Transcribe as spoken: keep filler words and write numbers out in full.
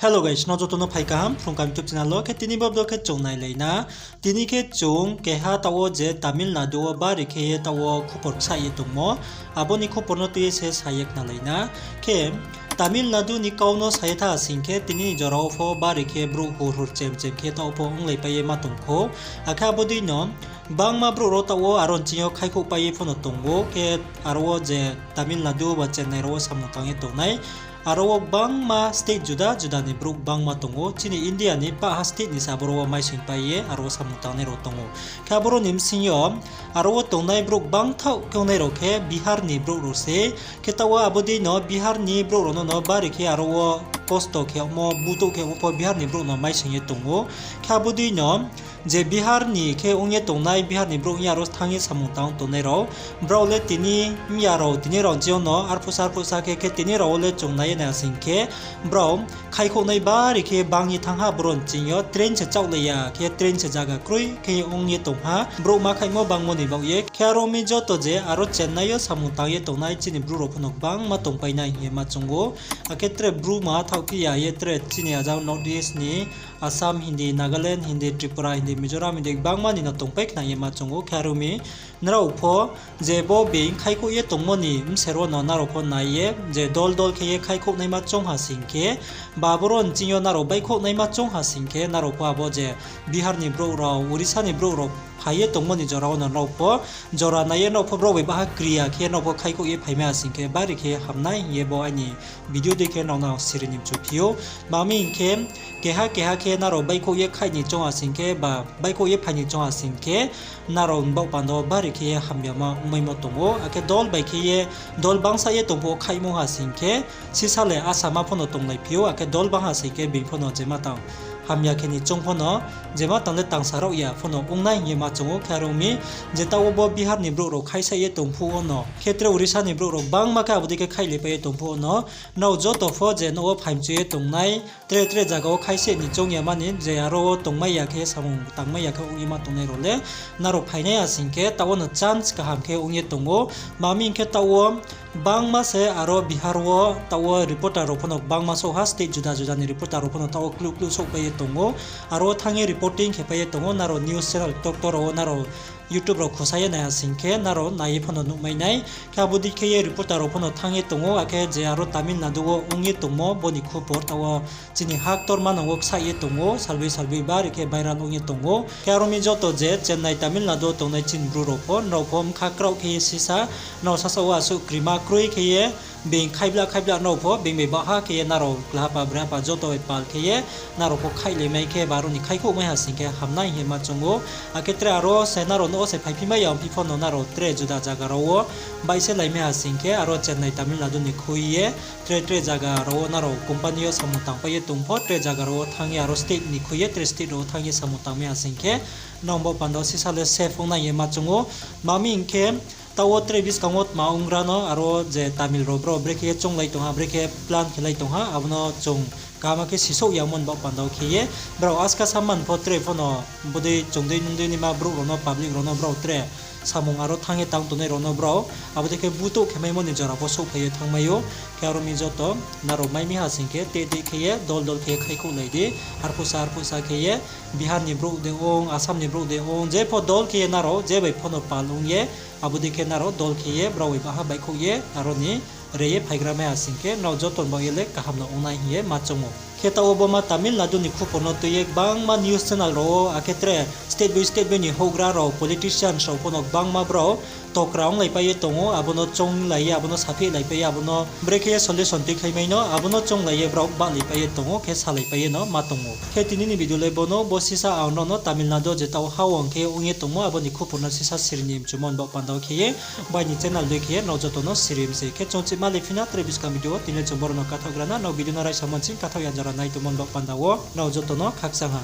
Hello guys, nrao joto no phai kaham Phrung Kaham YouTube channel wo. Khe tini bo video khe chung nailai na. Tini khe chung keha taoh wo je Tamil Nadu wo bari khe ye taoh wo khupor ksaih ye tongmo, abo ni khupor no tui ye se sa ye khnalai na. Khe Tamil Nadu ni kau no sa ye tha sing khe, tini ni jora wo pho bari khe brouh hur hur chem chem khe taoh wo pho onglaipai ye ma tong khou. Akhe abo dei no gbangma brouh rao taoh wo aro nching yo khaikhouhpai ye pho no tong ou. Khe aro wo je Tamil Nadu ba Chennai rao wo samung tang ye tongnai, aro wo gbangma state juda juda ni brouh gbangma tong ou. Chini India ni pahha state ni se aboro wo maisoingpai ye aro wo samung tangnai rao tong ou. Khe aboro ni bsing yo aro wo tongnai brouh gbangthaoh khe ongnai rao khe Bihar ni brouh rao se. Khe taoh wo abo dei no Bihar ni brouh rao no no bari khe aro wo kosto khe yagmo, butouh khe yagmo pho Bihar ni brouh no maisoing ye tong ou. Khe abo dei no je Bihar ni khe ong ye tongnai, Bihar ni brouh ong ye aro thanng ye samung tang tongnai rao, brao le tini mya rao, tini rao nching yo no arphuhsa arphuhsa khe, khe tini rao wo le chung nai ye nai sing khe, brao khaikhouhnai bari khe bang ye thanng ha. Boro nching yo train se chaohlai ya khe, train se zaga kroi khe ong ye tong ha, brouh ma khaihmo bangmo ni baoh ye. Khe aro mi joto je aro Chennai yo samung tang ye tongnai chini bru rao pho no gbangma tongpai nai hing ye ma choung ou. Akhe tre bru ma thaohphi ya ye tre chini ajag North East ni Assam Hindi, Nagaland Hindi, Tripura Hindi, Mizoram Hindi gbangma ni no tongpai khna ye ma choung ou. Khe aro mi nrao pho je bo being khaikhouh ye tongmo ni bser wo no nrao pho nai ye, je dol dol khe ye khaikhouhnaima choung ha sing khe, ba boro nching yo nrao baihkhouhnaima choung ha sing khe, nrao pho abo je Bihar ni brouh rao, Orissa ni brouh rao phai ye tongmo ni jora wo no nrao pho jora nai ye nrao pho brao bai baha kri ya khe nrao pho khaikhouh ye phaimai ha sing khe bari khe hamnai hing ye bo aini video dei khe nrao no siri ni mchu phi ou. Tma mi hing khe, keha keha khe nrao baihkhouh ye khaih ni choung ha sing khe, ba baihkhouh ye phai ni choung ha sing khe, nrao ni baoh panda wo bari khe ye hamyama ongmaimo tong ou. Akhe dol bai khe ye, dol bangsa ye tong phuh wo khaihmo ha sing khe, sisa le asama pho no tonglai phi ou, akhe dol bang ha sing khe being pho no jema tang hamya khe ni choung pho no, jema tang le tangsa raoh ya pho no ong nai hing ye ma choung ou. Khe aro mi je taoh wo bo Bihar ni brouh rao khaisa ye tong phuh wo no, khe tre Orissa ni brouh rao gbangma khe abo dei khe khaihlaipai ye tong phuh wo no, nrao joto pho je nouh wo phaimchu ye tongnai, tre tre zaga wo khaisa ni choung ya mani, je aro wo tongmai ya khe, samung tangmai ya khe ong ye ma tongnai rao le, nrao phainai ha sing khe taoh wo no chance kaham khe ong ye tong ou. Tma mi hing khe taoh wo gbangma se aro Bihar wo taoh wo reporter rao pho no gbangma souh ha, state juda juda ni reporter rao pho no taoh wo kluh kluh souhpai ye tong ou. Aro wo thanng ye reporting khepai ye tong ou, nrao news channel ktor ktor rao wo nrao YouTube rao khusa ye nai ha sing khe nrao nai ye pho no nuhmai nai. Khe abo dei khe ye reporter rao pho no thanng ye tong ou, akhe je aro Tamil Nadu wo ong ye tongmo bo ni khupor taoh wo chini ha ktorma nang wo ksaih ye tong ou, salboi salboi bari khe viral ong ye tong ou. Khe aro mi joto je Chennai Tamil Nadu wo tongnai chini bru rao pho, nrao pho bkha kraoh khe ye sisa, nrao sasaoh wo asuh krima kroi khe ye, being khaibla khaibla nrao pho, being bai baha khe ye nrao klahapa brehapa joto bai pal khe ye, nrao pho khaihlai mai khe, ba aro ni khaikhouh mai ha sing khe hamnai hing ye ma choung ou. Akhe tre aro se nrao nouh wo se phaiphi mai ya ongphi pho no nrao tre juda zaga rao wo baihse lai mai ha sing khe, aro Chennai Tamil Nadu ni khui ye, tre tre zaga rao wo nrao company yo samung tangpai ye tong pho, tre zaga rao wo thanng ye aro state ni khui ye, tre state rao wo thanng ye samung tang mai ha sing khe, nrao baoh panda wo sisa le safe ong nai hing ye ma choung ou. Tma mi hing khe, taoh wo tre buskang wo tma ong gra no, aro je Tamil rao brao brekhe ye chounglai tong ha, brekhe plan khe lai tong ha, abo no chung kaham khe sisouh yamo ni baoh panda wo khe ye, brao aska samman pho tre pho no, bodei chung dei nung dei naima brouh rao no, public rao no brao tre samung aro thanng ye tang tongnai rao no brao abo dei khe butouh khe maimo ni jora pho souhphai ye thanngmai ou. Khe aro mi joto nrao mai mi ha sing khe, tei tei khe ye, dol dol khe ye khaikhouhlai di, arphuhsa arphuhsa khe ye, Bihar ni brouh de ong, Assam ni brouh de ong, je pho dol khe ye nrao je bai pho no pal ong ye, abo dei khe nrao dol khe ye, brao bai baha baihkhouh ye, aro ni re ye phaigra mai ha sing khe, nrao joto ni baoh ye le kaham no ong nai hing ye ma choung ou. Khe taoh wo bo ma Tamil Nadu ni khupor no tui ye gbangma news channel rao wo, akhe tre state bai state bai ni houhgra rao, politicians rao pho no gbangma brao tokra onglaipai ye tong ou, abo no chounglai ye, abo no saphihlaipai ye, abo no brekhe ye solution tuikhlaimai no, abo no chounglai ye brao bahlaipai ye tong ou, khe salaipai ye no ma tong ou. Khe tini ni video le bo no, bo sisa ang nrao no Tamil Nadu je taoh ha wo ong khe ong ye tongmo, abo ni khupor no sisa siri ni mchumo ni baoh panda wo khe ye, bo aini channel dei khe ye nrao joto no siri mi se. Khe chung chihma le phi na tre buskang video wo, tini le chung boro no kathaohgra na, nrao video no raisa mo nching kathaoh ya jora nai tongmo ni baoh panda wo, nrao joto no khakchang ha.